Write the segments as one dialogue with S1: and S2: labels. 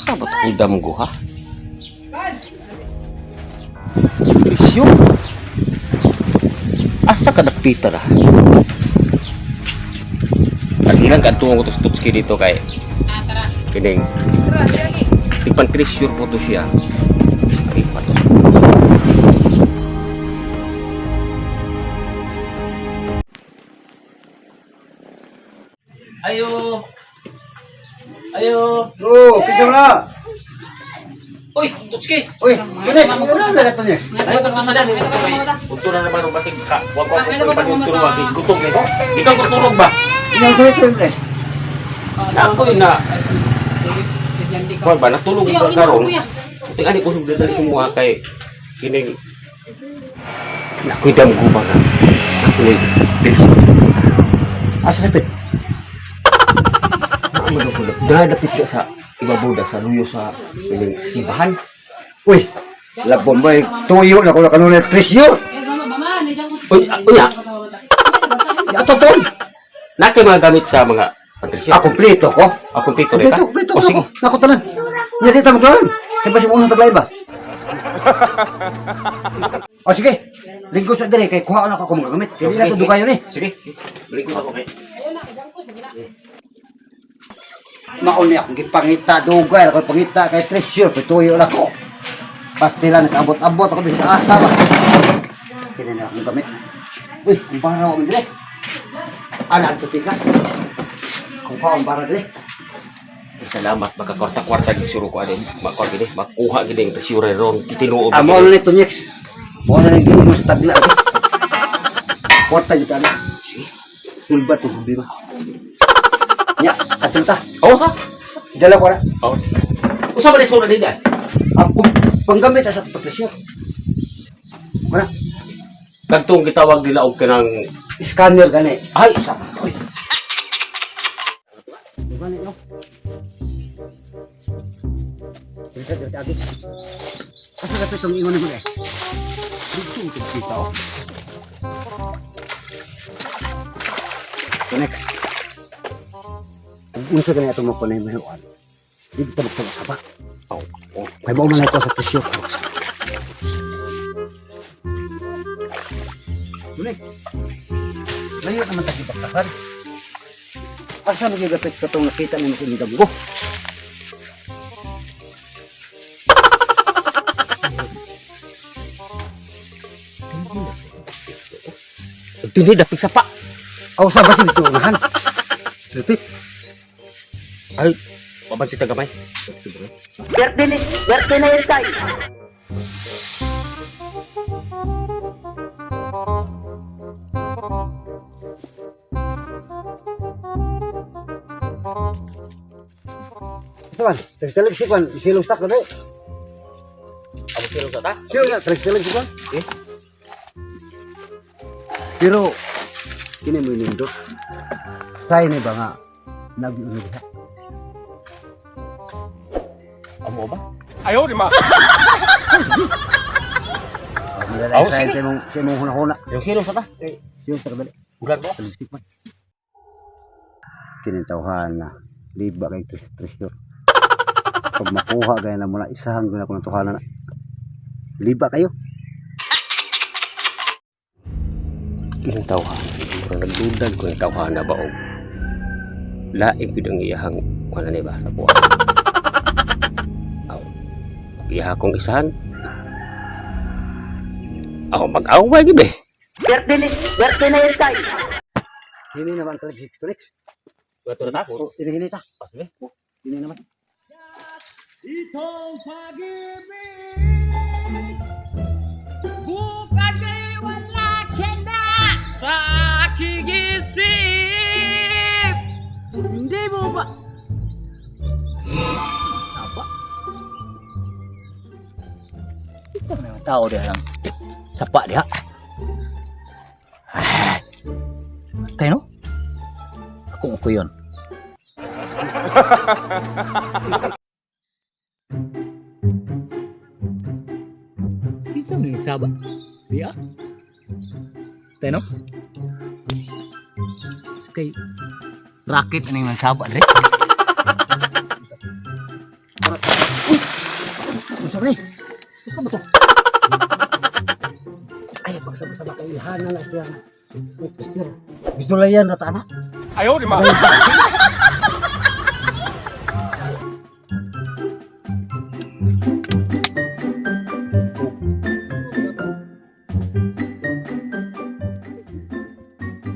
S1: Sa ba akong damgo ha? Trisyo? Asa ka napita na? Kasi ilang kantungan ko to sa Tutski dito kay kining tipan treasure po to siya. Ay, patos. Ayo. Ayo.
S2: Oh, kisa mo na.
S1: Uy, Tutski.
S2: Uy, Kinex, ano na dagat niya?
S1: Punto na naman ang basig ka. Wag ko ko ba gutom eh. Ikaw kutulog ba?
S2: Inyong sulit yun eh.
S1: Ako yun na. Wag ba natulog ba karon? Ting ani ko dali sa mga kay kining Nakoy damgo ba nga. Ako ni Tris.
S2: Asa dapit?
S1: Ano ko dadapit ka sa ibabaw da sa luyo sa kining simbahan.
S2: Uy, labon ba eh. Tuyo na ko na kanunay trisyo.
S1: Uy, unya.
S2: Ato ton.
S1: Nakay mga gamit sa mga pantrisyo.
S2: Ah, kompleto ko.
S1: Ah, kompleto rin ka?
S2: Kompleto, kompleto
S1: O,
S2: ko.
S1: sige.
S2: Nako tanan. Nya dito mo karon. Kay basi mo unang taglain ba? O sige. Lingkod sa diri kay kuha na ko akong mga gamit. Kay di na
S1: Sige,
S2: ko
S1: sige.
S2: dugayon eh.
S1: Sige. Balik ko ako kay.
S2: Maon ni akong gipangita dugay ako pangita kay treasure pituyo na ko. Pastila nakaabot-abot ako bisag asa ba. Kini na akong gamit. Uy, ang bara wa man dire. Ana ang tikas. Kung pa ang bara dire.
S1: Eh, salamat baka kwarta-kwarta gyud suro ko adin. Makuha gid eh. Makuha gid ang treasure ron. Tinuod.
S2: Amo na nito Nix. Mo na ning giingon sa tagla. Kwarta gyud ana.
S1: Sige.
S2: Sulbat tong problema. Nya, ato ta.
S1: Oh ha.
S2: Dala ko na.
S1: Oh. Usa ba ni sura din ay?
S2: Ang panggamit sa treasure. Wala.
S1: Kadtong gitawag nila og kanang
S2: Scanner gani.
S1: ay isa.
S2: Uy. Gani no. Dito dito agi. Asa ka itong ingon mo eh? Dito ito kita oh. So next. Unsa gani atong makunay mahiwan? Dito ta magsaba-saba.
S1: Oh. Oh.
S2: Kay mao man na ito sa tisyo. Next. Layo naman tayo baktasan. Asa magigapit ka itong nakita ni Mas Damgo?
S1: Dili dapit sa pa.
S2: Aw, sa basin ito unahan. Repeat.
S1: Ay, pabanti ta gamay.
S2: Ito man, talag si Kwan, silong stock na ba?
S1: Amo sila sa ta.
S2: Silong na, talag si Kwan.
S1: Eh?
S2: Pero, kini mo nindot. Say ni ba nga, nag-unog ha?
S1: Amo ba?
S2: Oh,
S1: Aw,
S2: oh,
S1: sige.
S2: sa imong huna-huna.
S1: Yung silong sa ta. Eh,
S2: Silong stock dali.
S1: ulan mo.
S2: Talag si Kwan. Kinintawhan na, liba kay treasure. Pag makuha gaya na mula, isahan ko na kung natuhanan na. Liba kayo.
S1: Ilang tawhan. Mura nagdudag ko yung tawhan na ba og lain gud ang iyahang kuan ni ba sa kuha. Aw. Iyaha kong isahan. Aw, mag-away gid eh.
S2: Hini naman talag 6 to next.
S1: Wato na ta.
S2: Oh, hini ta.
S1: Sige.
S2: Hini naman.
S3: Itong pag-ibig bukas ay wala ka na sa aking isip. Hindi mo ba
S2: Ito tao diha lang. Sapa diha. Ah. Kay no? Akong ukuyon.
S4: Ito ni saba. Diya. Teno. Kay racket aning nang saba dre.
S2: Unsa ba ni? Unsa ba to? Ay, pagsama-sama kay ilhanan na siya. Uy, Mister. Gusto lang yan, rata na.
S1: Ayaw, di ma.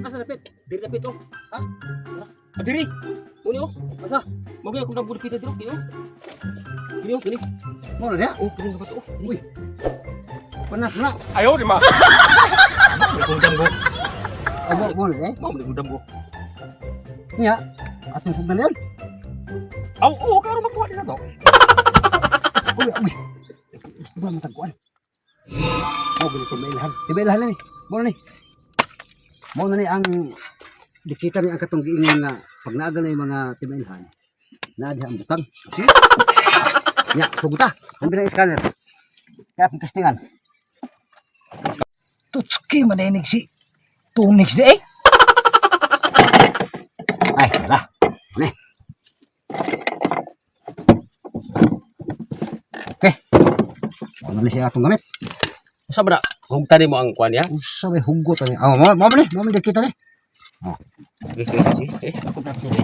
S1: Asa napit? Diri napit oh. Ha? Ah, diri. Muni oh. Asa? Mo gyud akong nabudpit diri kini oh. Kini oh, kini.
S2: Mo na diya.
S1: Oh, kini ba to? Oh.
S2: Uy. Panas na.
S1: Ayaw, di ma. Mo damgo.
S2: Abo mo na eh.
S1: Mo mo damgo.
S2: Nya, atong sugdan yan.
S1: Aw, oh, karon makuha din na to.
S2: Uy, uy. Gusto ba matagkuan? Mo gani ko mailhan. Di ba ilhan ni? Mo na ni. Mo na ni ang dikita ni ang katong giingon nga pag naaga na yung mga timailhan, naa diha ang butang.
S1: Sige.
S2: Nya, suguta. Ang bilang scanner. Kaya akong testingan.
S4: Tutski maninig si Tunix di eh.
S2: Ay, tara. Ano? Okay. Ano na siya atong gamit?
S1: Usa ba na? Hugtan mo ang kuan niya?
S2: Usa may hugot ani. Ah, mo mo ni, mo ni dikita ni.
S1: Sige, sige, sige. Eh, ako na sige.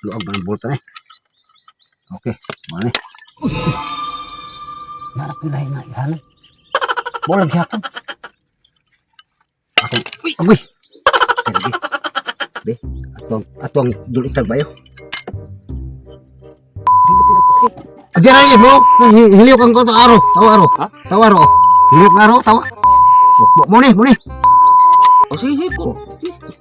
S2: Luag ba ng bulto ni? Okay, mo ni. Narap nila na ihan. Bolang hapon. Ako, uy, agoy. Sige. Be, atong atong dulitan bayo.
S1: Dili pinatuski.
S2: Adi ra mo, hiliw kang ko aro, tawa aro.
S1: Ha?
S2: Tawa aro. Hiliw kang aro, tawa. Oh, Mo ni, mo ni.
S1: Oh, sige, sige ko.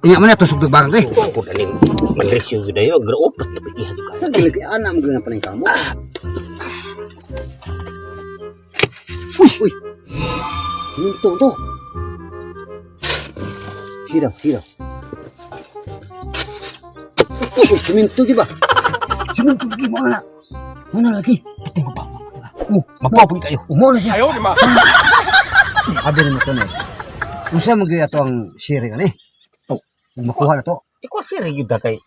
S2: Inya man ato sugdag barang eh.
S1: Oh, ko galing. Manresyo gyud ayo, groop at labi iha ka.
S2: Sa dili kay ana mo ganang paning kamo. Uy, uy. Siminto to. Sira, sira. Uy, siminto di ba? Siminto lagi mo na. Mo na lagi.
S4: Pati ko pa.
S2: Oh,
S4: Magpapoy kayo.
S2: mo na siya.
S1: Ayaw, di ma.
S2: Abi na mo to na. Unsa man gyud ato ang sharing ani? Oh, kung makuha na to.
S1: Ikaw sir gyud kay.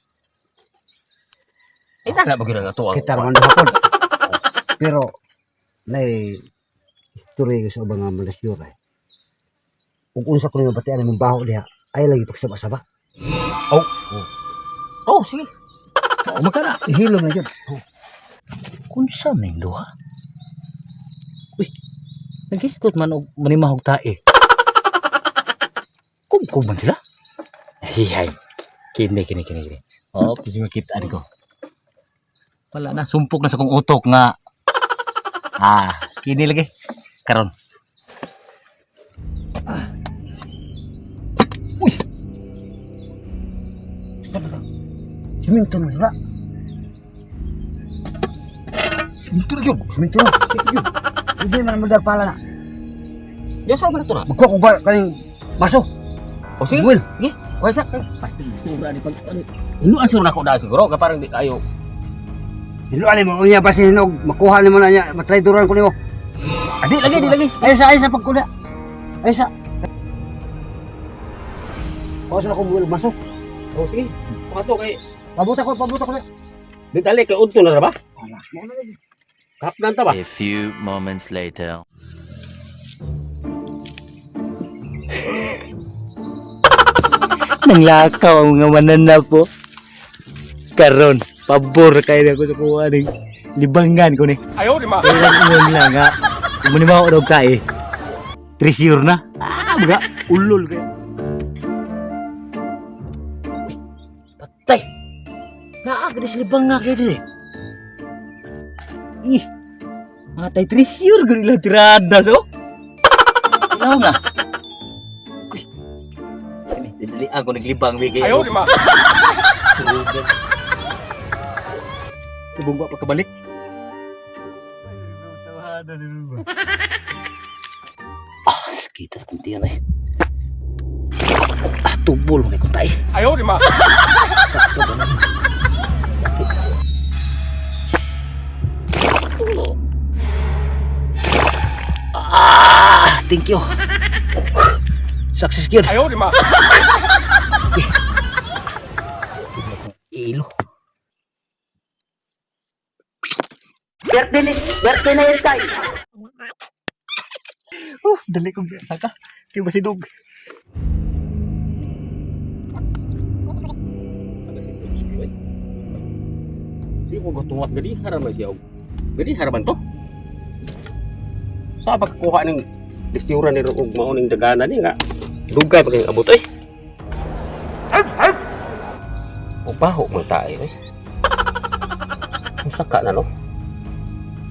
S1: Eh, nala ba gyud ang ato ang
S2: Kita raman duha pod. Pero nay istorya sa ubang nga Malaysia eh. Ug unsa ko nga batian imong baho diha ay lagi pagsaba-saba.
S1: Oh, sige. Oh, magkana.
S2: Ihilom na jud.
S4: Kunsa may duha. Uy, nagisgot man og manimahog tae. Kumkum man sila. Hihay. Kini kini kini kini. Oh, kasi makita ani ko. Wala na sumpok na sa kong utok nga. Ah, kini lagi. Karon.
S2: Uy. Siminto na sila.
S1: Siminto na gyud.
S2: Siminto na. Siminto gyud. Hindi man magpala na.
S1: Diya sa man ato na.
S2: Magkuha ko ba kaning baso?
S1: Oh, sige.
S2: Will.
S1: Sige. Kuha sa.
S2: Pasti sura ni pag ano.
S1: Inuan siguro na ako dahil siguro kay parang di kayo.
S2: Hiluan mo unya basin hinog makuha nimo na niya matraydoran ko nimo.
S1: Adi lagi, di lagi.
S2: Ay sa pagkuda. Ay sa. Kuha sa akong buwil baso.
S1: Oh, sige. Kuha to kay
S2: Pabuta ko.
S1: Di tali kay udto na ra ba? Kapnan ta ba?
S5: A few moments later.
S4: Nanglakaw ang mga manana po. Karon, pabor kayo na ko sa kuha ng libangan ko ni.
S1: Ayaw, di ma.
S4: Kailan ingon lang ha. Muna mo daw tae. Treasure na. Ah, mga ulol kayo. Uy, patay. Naa ka sa libang nga kayo din eh. Ih, mga tay treasure gud ila tirada so. Ilaw na. Uy. Dili ako naglibang bigay.
S1: Ayaw, di ma.
S4: Ibong ba pagkabalik? Ah, sakit sa kuntian eh. Ah, tubol mo kay kuntay.
S1: Ayaw, di ma.
S4: Ah, Thank you. Success gyud.
S1: Ayaw di ma.
S4: Ilo.
S2: Birthday na yun tayo.
S4: Oh, dali kong saka. Di ba si Dog?
S1: Di ko gatuwat gadi haraman siya. Gadi haraman to. Sa pagkuha ning listyura ni og mao ning dagana ni nga dugay pa kay abot oy. Upaho man tayo eh. Usa ka na no.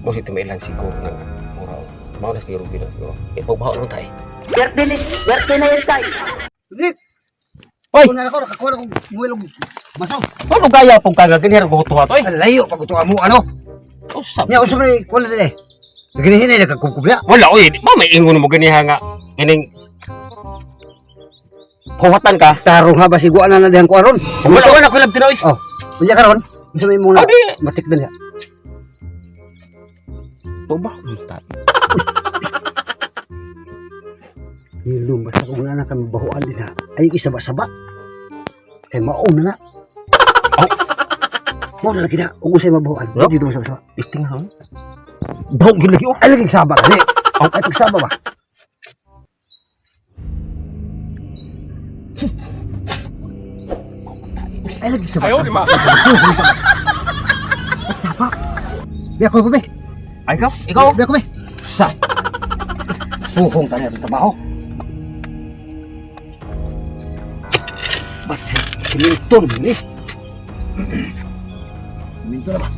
S1: Mo si tumailan siguro na nga. Mura og mao na siguro gina siguro. Eh pagbaho naman tayo.
S2: Birthday na yun tayo. Nick!
S1: Oy!
S2: Kung na ako, nakakuha na kong muwilog. Masaw.
S1: Ano gaya pong kaga gani ko tuwa to eh.
S2: Layo pag ito amo ano.
S1: Usa.
S2: Nya usap na kuha na din eh. Naginihin eh, nagkakubkubya.
S1: Wala oy, di ba may ingon mo ganiha nga kining Huwatan ka.
S2: Tarong ha ba siguan na na dihan ko aron.
S1: Wala wala ko lab tinoy.
S2: Oh, unya karon. Unsa may muna
S1: Adi.
S2: matik din siya.
S1: Tuba unta.
S2: Hilom basta kung na kami bahuan din ha. Ay isaba-saba. Kay mao na na.
S1: Oh.
S2: Mao na lagi na. Ug usay mabahuan.
S1: No?
S2: Dito mo saba-saba.
S1: Isting ha. Daw gyud lagi oh.
S2: Ay lagi saba gani. Ay pagsaba ba? Ay lagi saba.
S1: Ayaw, di ma.
S2: Suhong pa. Ay, tapa. Biya ko be.
S1: Ay ikaw, ikaw.
S2: Biya ko be. Sa. Suhong ka na itong trabaho. Ba't siminto naman eh. Siminto na ba?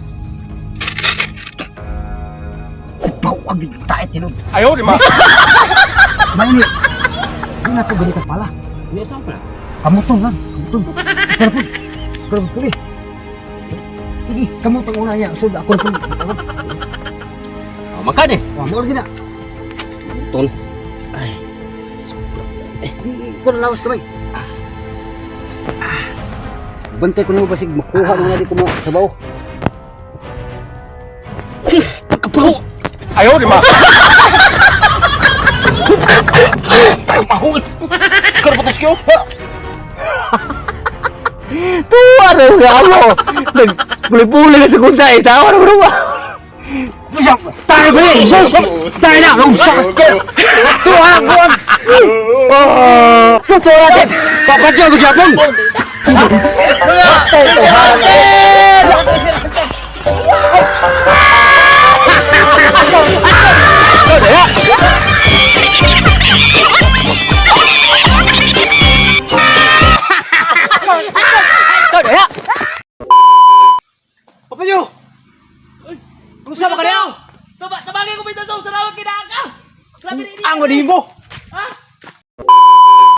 S2: Bawag yung tayo tinod.
S1: Ayaw di ma.
S2: Maini. Hindi na ito ganito pala.
S1: Ni sa pala.
S2: Kamutong lang. Kamutong. Pero po. Pero po. Sige, kamutong una niya. So, ako na po.
S1: Oh, magkano?
S2: Wah, mo lagi na.
S1: Tol.
S2: Di ko na lawas kamay. Ah. Bantay ko na mo basig makuha mo na di ko mo sabaw.
S1: Kapaw. Ayaw di ma. Kapaw. Karpatas kayo.
S4: Tuwa na nga mo. Nagpuli-puli na sa kunda eh. Tawa na ba?
S2: Tayo ko eh! Tayo na! Ang sakas ko! Tuwa na buwan!
S4: Oh!
S2: Tuwa natin! Papadyo, magyapon!
S4: Papanyo! Kung ba ka niya?
S3: Tabagay ko pinasong sa rawag kinaka. Grabe rin.
S4: Ang mali mo!
S3: Ha?